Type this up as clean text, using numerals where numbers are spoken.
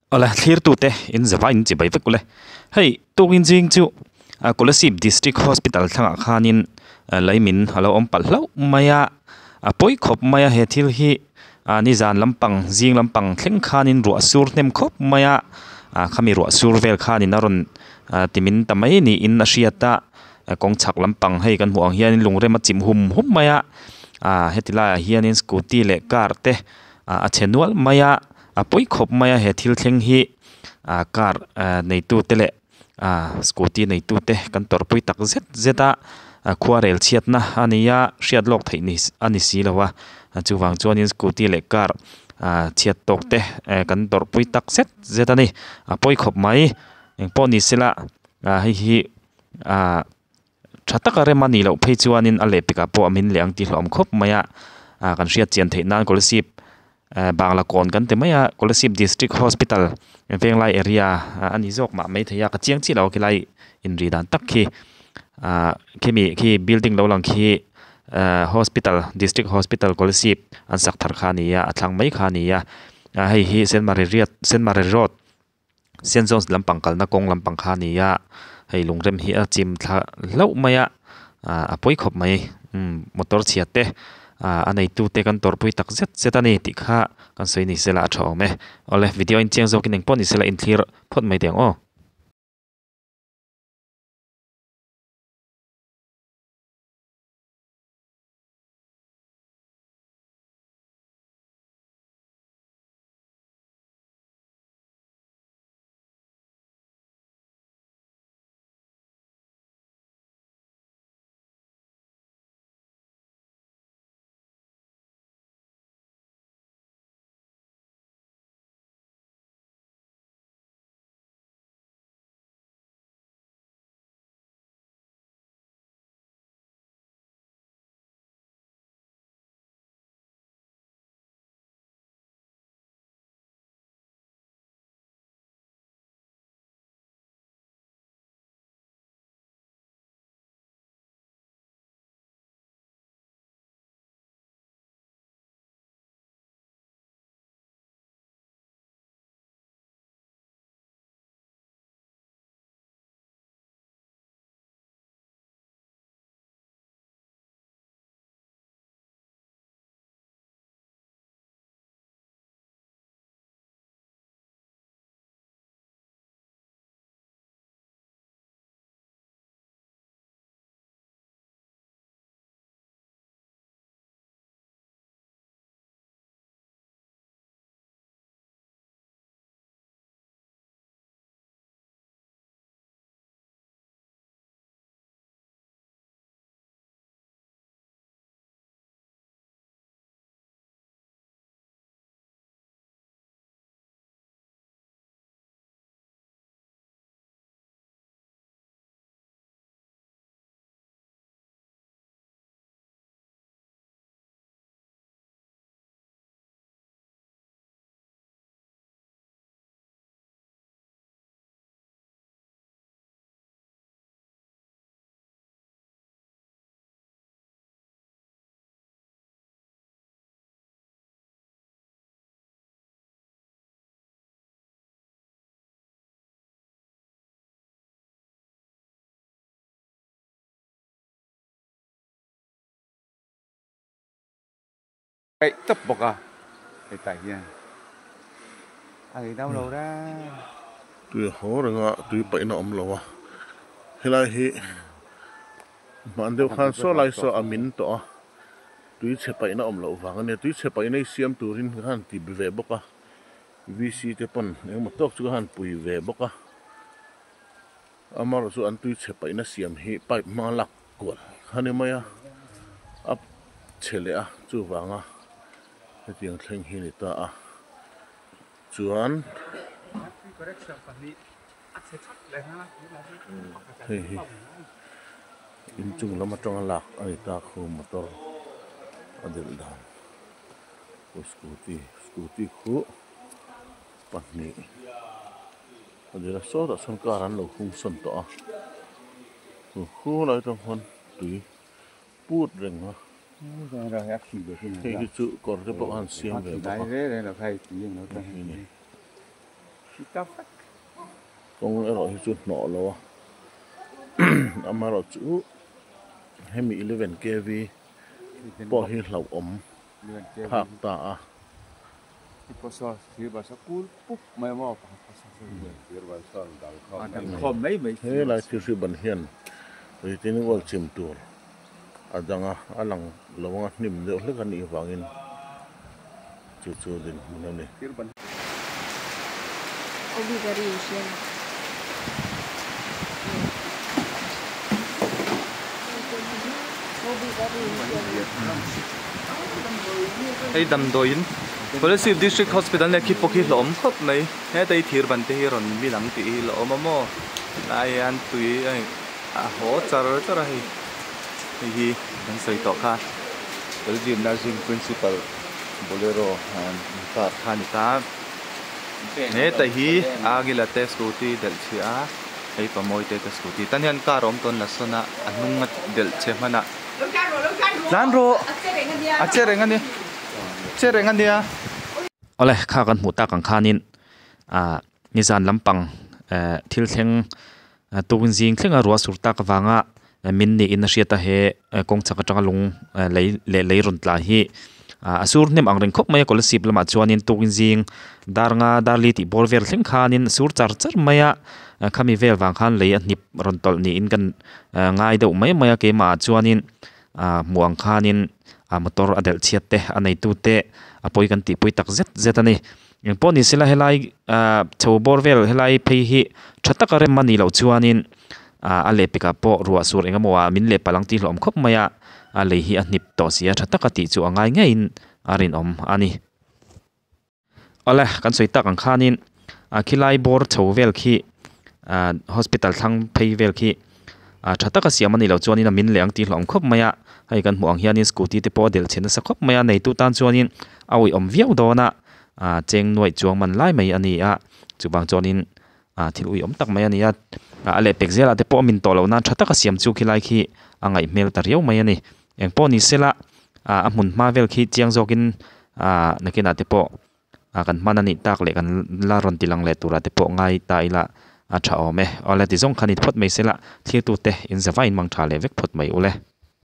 Awle thlirtute in zavai in chibai vek ule. Hei tukin zing chu Kolasib District Hospital thlangah khanin leimin a lo awm palh hlauh mai a, a pawi khawp mai a he thil hi nizan lampang zing lampang thleng khanin ruah sur hnem khawp mai a, khami ruah sur vel khanin a rawn timin ta mai niin a hriat a, kawng chhak lampang hei kan hmuh ang hianin lungrem a chim hum hum mai a, heti laiah hianin scooty leh car te a chhe nual mai a. A pawi khawp mai a he thil thleng hi ah car ah neitu te leh ah scooty neitu te kan tawrhpui tak zet zet a ah khuarel chhiatna a ni a hriat lawk theih ni a ni si lo a chuvang chuanin scooty leh car ah chhiat tawk te eh kan tawrhpui tak zet zet a ni a pawi khawp mai engpawh ni sela ah hei hi ah. Tha taka rem a nih loh phei chuanin a lehpekah pawh a min leh ang tih hlawm khawp mai a, ah kan hriat chian theih nan Kolasib eh Bangla kawn kan ti mai a, Kolasib District Hospital Venglai area a ni zawk mah maithei a, ka chiang chiah lo a khilai inri dan tak khi ah khimi khi building lo lang khi eh hospital District Hospital Kolasib an sak thar kha a ni a, a thlang mai kha a ni a, ah hei hi Senmari riat Senmari road. Saint John's lampang kalna kawng lampang kha a ni a hei lungrem hi a chim thla hlauh mai a ah a pawi khawp mai umm motor chhia te ah a neitu te kan tawrhpui tak zet zet a ni tih kha kan sawi ni sela a tha awm e awle video a inchiang zawkin engpawh ni sela inthlir phawt mai teh ang aw. Kaih tawp bawk a hetah hian a ngei dam lo reng. Tui a haw reng a tui paihna a awm lo a helai hi hman deuh khan saw lai saw a min tawh a tui chhe paihna awm loh vang a nia tui chhe paihna hi siam turin ka han ti ve bawk a V C te pawn engemaw tawk chu ka han pui ve bawk a amaherawhchu an tui chhe paihna siam hi pipe hmanga lak kual a ni mai a a chhe leh a chuvanga hetiang thleng hi a ni ta a chuan hei hi inchung lam atanga lak a ni ta khu motor a delh dan scooty scooty khu pahnih a delh a sawtah sawn car an lo hung sawn tawh a khu lai atang khuan tui put reng a hei hi chu kawr te pawh a han siam ve bawk a. Kawng erawh hi chu hnawh lo a amaherawhchu hemi eleven kv pawh hi hlauhawm phak ta a. He lai thil hri ban hian retaining wall chim tur a dang a, a lang lo anga hnim deuh hlek a nih vangin chu chu dinhmun a ni. Hei damdawiin Kolasib District Hospital nia khi pawh khi hlawm khawp mai heta hi thir ban te hi rawn mi lang tih hi la awm a maw helai hian tui a a haw char char a hei hei hi kan sawi tawh kha Kolasib Nursing Principal Bolero car kha a ni ta. Heta hi Agila te scooty delh chhiah a hei pamawi te te scooty tan hian car awm tawn la sawn a a hnung a delh chhe hman a tlan rawh a che reng a ni che reng a nia. Awle kha kan hmuh tak ang khanin ah nizan lampang eh thil thleng tukin zing thlenga ruah sur tak avanga min niin a hriat a he kawng chhak atanga lung lei leh lei rawn tla hi ah a sur hnem ang reng khawp mai a Kolasib lamah chuanin tukin zing dar nga dar li tih bawr vel thleng khanin a sur char char mai a khami vel vang khan lei a hnip rawn tawlh niin kan ngai deuh mai mai a keimah ah chuanin ah hmuh ang khanin ah motor a delh chhiat te a neitu te a pawi kan tihpui tak zet zet a ni. Engpawh ni sela helai ah chho bawr vel helai phei hi tha taka rem a nih loh chuanin ah a lehpekah pawh ruah sur eng emaw ah min leh palh ang tih hlawm khawp mai a, a lei hi a hnip tawh si a tha taka tih chu a ngai ngeiin a rinawm a ni. Awle kan sawi tak ang khanin ah khilai bawr chho vel khi ah hospital thlang phei vel khi ah tha taka siam a nih loh chuanin a min leh ang tih hlawm khawp mai a, hei kan hmuh ang hianin scooty te pawh a delh chhe nasa khawp mai a neitu tan chuanin a awihawm viau dawn a. ah cheng nuaih chuang man lai mai a ni a chuvang chuanin ah thil uiawm tak mai a ni a a lehpek zelah te pawh a min tawh loh nan tha taka siam chu khilai khi a ngaih hmel ta riau mai a ni eng pawh ni sela ah a hmun hma vel khi chiang zawkin ah nakinah te pawh ah kan hman a nih tak leh kan la rawn ti lang leh turah te pawh ngai ta ila a tha awm e awle ti zawng kha ni phawt mai sela thlir tute in za vain mang tha leh vek phawt mai ule.